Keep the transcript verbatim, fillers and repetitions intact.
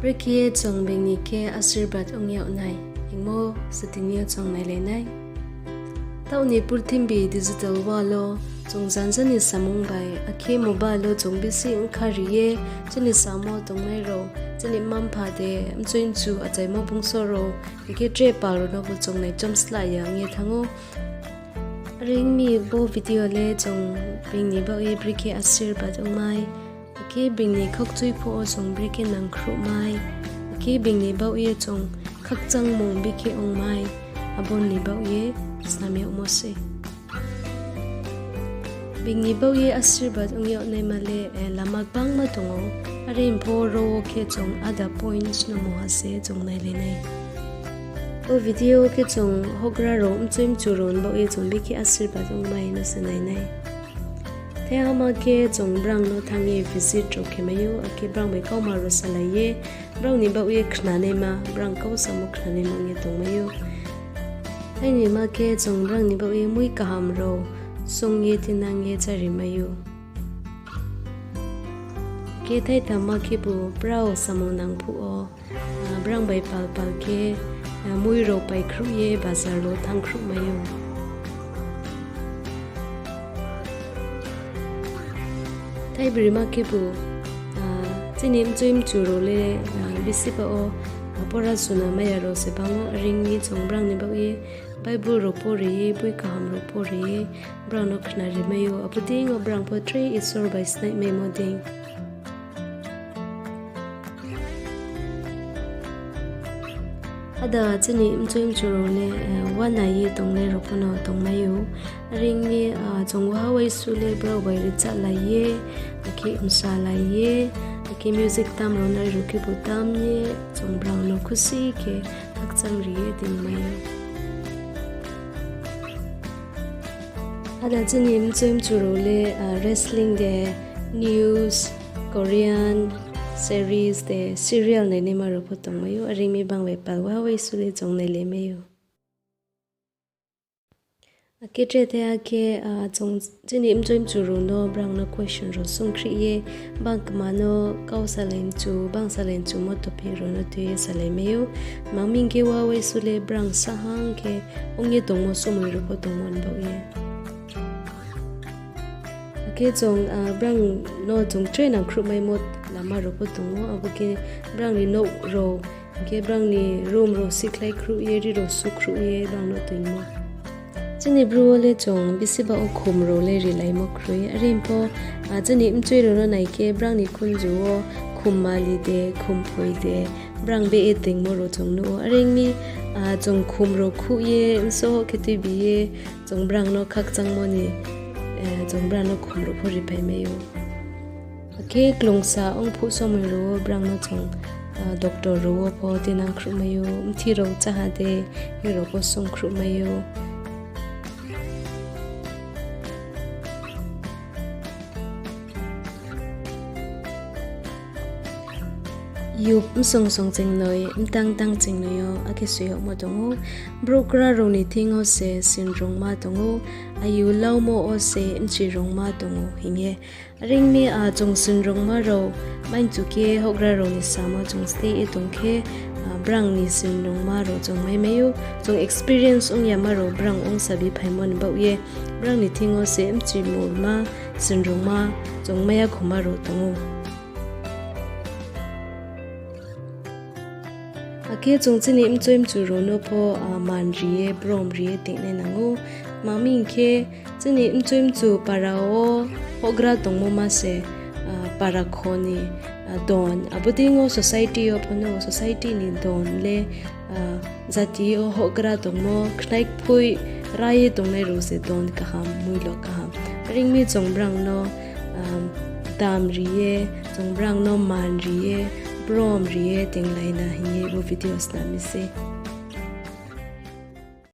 Brekhe ye chung being ni khe asirbad ong yag nai hingmo se tini yo chung nailai nai. Taoh ni purthimbi digital world wo chung janja ni samung bai, akhe mobile wo chung bisi bkha ri ye, chini samo tongnai rao, chini mma-mpha de, mchoi mchu achaimo bungso rao, hing khe tre pal rao no bo chung naichom slah ya ong ye thanng ou. Are ong mi bo video le chung being ni baoh ye brekhe asirbad ongmai, akhe being ni khakchui phuh wo chung brekhe nangkhruhmai, akhe being ni baoh ye chung khakchangmung bikhe ongmai, abo ni baoh ye snam yagmo se. Being ni baoh ye asirbad ong yag naima le, eh, lama gbangma tong ou, are pho ro wo khe chung ada points no mungha se chung nailai nai. O video khe chung houhgra rao, mchoi mchu rao ni baoh ye chung bikhe asirbad ongmai no se nai nai. Thaiha ma khe chung brang no thanng ye visit rao khe mai ou, akhe brang bai kauma rao salai ye, brang ni baoh ye khnanaima, brang kau samo khnanaima ong ye tongmai ou. Thaini ma khe chung brang ni baoh ye mui kaham rao song ye tinang ye chári mai ou. Khe thaitham ma khebu brao samung nang phuh wo, ah, brang bai pal pal khe, ah, mui rao paikhruh ye bazar wo thanngkhruh mai ou. Thaibri ma khebu, ah, chini mchoi mchu rao le, ah, bisi ba wo, ah, pora suna mai ya rao se bang ou, are ong mi chung brang ni baoh ye Bible rao pore ye, boi kaham rao pore ye, brao no khnari mai ou, abo deing yo brang pho tre Isor bai snaihmaimo dei. Ada chini mchoi mchu rao le, eh, uana ye tongnai rao pho no tongmai ou. Are ong ye, ah, chung waha waisu le brao bai rchah lai ye, akhe msa lai ye, akhe music tam rao nai rao khebu tam ye, chung brao no khusi khe khakchang ri ye tingmai ou. Ada chini mchoi mchu rao le, ah, wrestling de, news, Korean series de, serial nainaima rao pho tongmai ou, are ong mi bang bai pal waha waisu le chung nailai mai ou. Akhe tre thaiha khe, ah, chung chini mchoi mchu rao no brang no question rao sungkhruh ye, bang kma no kau salai mchu, bang salai mchumo topic rao no tui ye salai mai ou. Tma hing khe waha waisu le brang sahang khe ong ye tongmo somoi rao pho tongmo ni baoh ye. Akhe chung, ah, brang no chung tre nangkhruhmaimo lama rao pho tong ou, abo khe brang ni nouh rao, hing khe brang ni room rao sikhlai khruh ye, ri rao sukhruh ye, brang no toingmo. Chini Bru wo le chung bisi ba wo khum rao le rilaimo kroi. Are pho, ah, chini mchoi rao no nai khe brang ni khunju wo khum mali de, khum phoi de, brang be ye toingmo rao chung nuh ou. Are ong mi, ah, chung khum rao khuh ye, bsao khe tuibi ye, chung brang no khakchangmo ni, eh, chung brang no khum rao pho riphai mai ou. Akhe klungsa ong phuh somoi rao wo brang no chung, ah, doctor rao wo pho tinang khruh mai ou, mthi rao cháha de, hing rao pho sung khruh mai ou. Yub msong song chingnoi, mtang tang chingnoi yo akhe soi yagmo tong ou, brouh kra rao ni thing yo se sinrungma tong ou, ayu laumo wo se mchirungma tong ou hing ye. Are ong mi, ah, chung sinrungma rao maingchu khe houhgra rao ni samo chung steh ye tong khe, ah, brang ni sinrungma rao chung maimai ou, chung experience ong yama rao brang ongsabi phaimo ni baoh ye, brang ni thing yo se mchimurma, sinrungma, chung mai ya khoma rao tong ou. Akhe chung chini mchoi mchu rao no pho, ah, man ri ye, brom ri ye tingnai nang ou. Tma hing khe, chini mchoi mchu para wo houhgra tongmo ma se, ah, para kho ni, ah, don. Abo deing yo society yo pho no, society ni don le, ah, jati yo houhgra tongmo, khnai kphoih ra ye tongnai rao se don kaham, moilo kaham. Are ong mi chung brang no, ah, dam ri ye, chung brang no man ri ye, brom ri ye tinglai na hing ye bo video snam mi se.